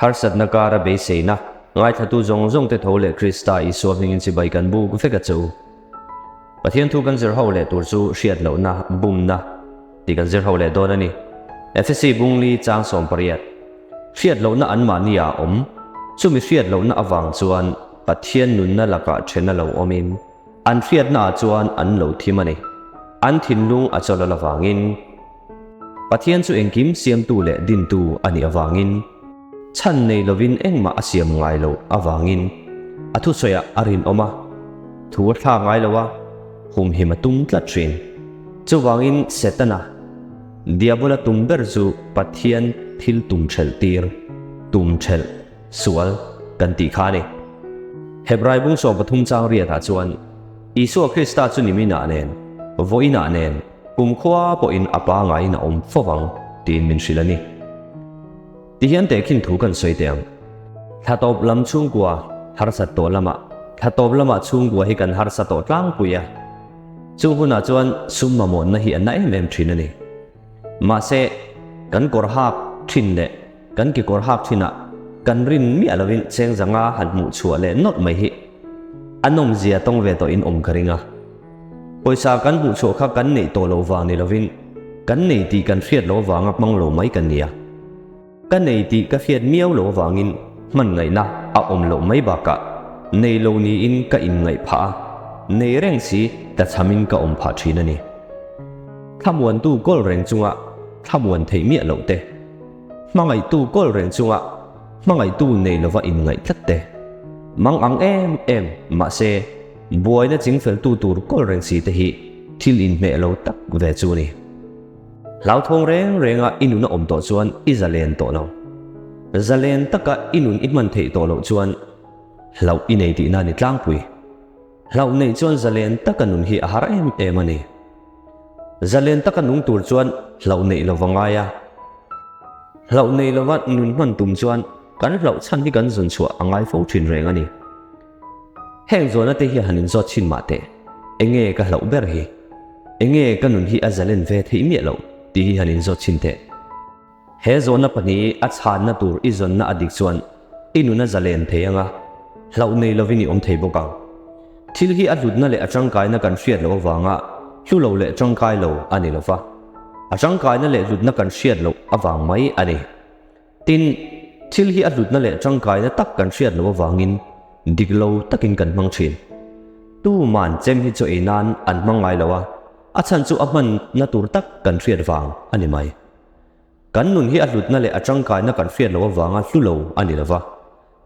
Harsatna kara beiseina, ngaithlatu zawng zawngte tho leh Krista Isua hmingin chibai kan buk vek a che u. Pathian thu kan zir ho leh tur chu hriat lohna, bumna tih kan zir ho leh dawn a ni. Efesi bungli chang 18. Hriat lohna anmahni ah a awm. Chumi hriat lohna avang chuan Pathian nunna lakah then a lo awmin an hriatna ah chuan an lo thim a ni. An thinlung a chawlal avangin. Pathian chu engkim siamtu leh dintu a nih avangin, chhan nei lovin engmah a siam ngai loh avangin a thusawiah a rinawm a, thu a thlak ngai lo a, humhim a tum tlat thin. Chuvangin Setana, Diabola tum ber chu Pathian thil tum thelh tir, tum thelh, sual kan tih kha a ni. Hebrai bung 13 chang riatah chuan Isua Krista chu niminah nen, vawiinah nen, Kumkhua pawhin a pa ngaiin a awm fo vang tiin min hrilh a ni. Tihian tehkhin thu kan sawi teh ang. Thla tawp lam chhungkua harsat tawh lamah thla tawp lamah chhungkua hi kan harsa tawh tlangpui a. Chung hunah chuan sum mamawhna hi a na em em thin a ni. Mahse, kan kawr hak thin leh kan kekawr hak thinah kan rin miah lovin cheng zanga han hmuh chhuah leh nawlh mai hi a nawmzia tawng ve tawhin awm ka ring a. Pawisa kan hmuh chhuah kha kan neih tawh loh vang ni lovin kan nei tih kan hriat loh avanga hmang lo mai kan ni a. Ka nei tih ka hriat miau loh avangin hman ngaihna a awm loh mai bakah nei lo niin ka inngaih phah a, nei reng si tlachhamin ka awm phah thin a ni. Thlamuantu kawl reng chunga thlamuan theih miah loh te, hmangaihtu kawl reng chunga hmangaihtu nei lova inngaih tlat te, mang ang em em mahse, Buaina chingfeltu tur kawl reng si te hi thil inhmeh lo tak ve chu a ni. Hlauthawng reng renga i nun a awm tawh chuan i zalen tawh lo. Zalen taka i nun i hman theih tawh loh chuan hlauh i nei tihna a ni tlangpui. Hlauh neih chuan zalen taka nun hi a har em em a ni. Zalen taka nung tur chuan hlauh neih lo va ngai a. Hlauh nei lova nun hman tum chuan kan hlauh chhan hi kan zun chhuah a ngai fo thin reng a ni. Heng zawhna te hi han inzawt chhin mah teh, enge ka hlauh ber hi? Enge ka nun hi a zalen ve theih miah loh tih hi han inzawt chhin teh. He zawhna pahnih a chhanna tur i zawnna a dik chuan i nun a zalen thei anga, hlauh nei lovin i awm thei bawk ang. Thil hi a hlutna leh a tangkaina kan hriat loh avanga hlu lo leh tangkai lo a ni lova, a tangkaina leh hlutna kan hriat loh avang mai a ni. Tin, thil hi a hlutna leh tangkaina tak kan hriat loh avangin dik lo takin kan hmang thin. Tuman chem hi chaw ei nan an hmang ngai lo a, a chhan chu a hmanna tur tak kan hriat vang a ni mai. Kan nun hi a hlutna leh a tangkaina kan hriat loh avanga hlu lo a ni lova,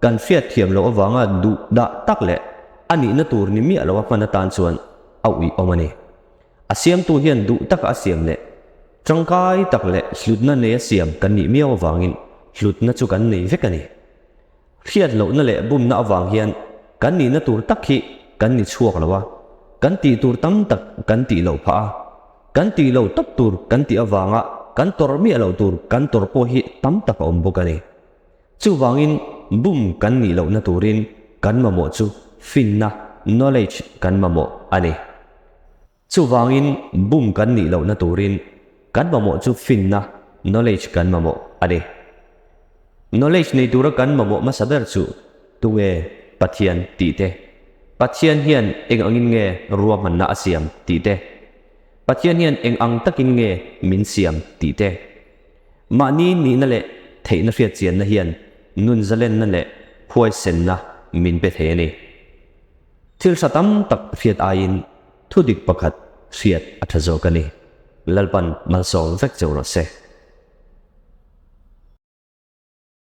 kan hriat thiam loh avanga duh dah tak leh a nihna tur ni miah loa hman atan chuan a uih awm a ni. A siamtu hian duh taka a siam leh tangkai tak leh hlutna nei a siam kan nih miau avangin hlutna chu kan nei vek a ni. Hriat lohna leh bumna avang hian kan nihna tur tak hi kan ni chhuak lo a, kan tih tur tam tak kan tih loh phah a, kan tih lo tawp tur kan tih avanga kan tawrh miah loh tur kan tawrh pawh hi tam tak a awm bawk a ni. Chuvangin bum kan nih lohna turin kan mamawh chu finna, knowledge, kan mamawh a ni. Chuvangin bum kan nih lohna turin kan mamawh chu finna, knowledge, kan mamawh a ni. Knowledge nei tura kan mamawh hmasa ber chu tunge Pathian tih te, Pathian hian eng angin nge ruahmanna a siam tih te, Pathian hian eng ang takin nge min siam tih te, Mahni nihna leh theihna hriatchianna hian nun zalenna leh huaisenna min pe thei a ni. Thil hra tam tak hriat aiin thudik pakhat hriat a tha zawk a ni. Lalpan malsawm vek cheu rawh se.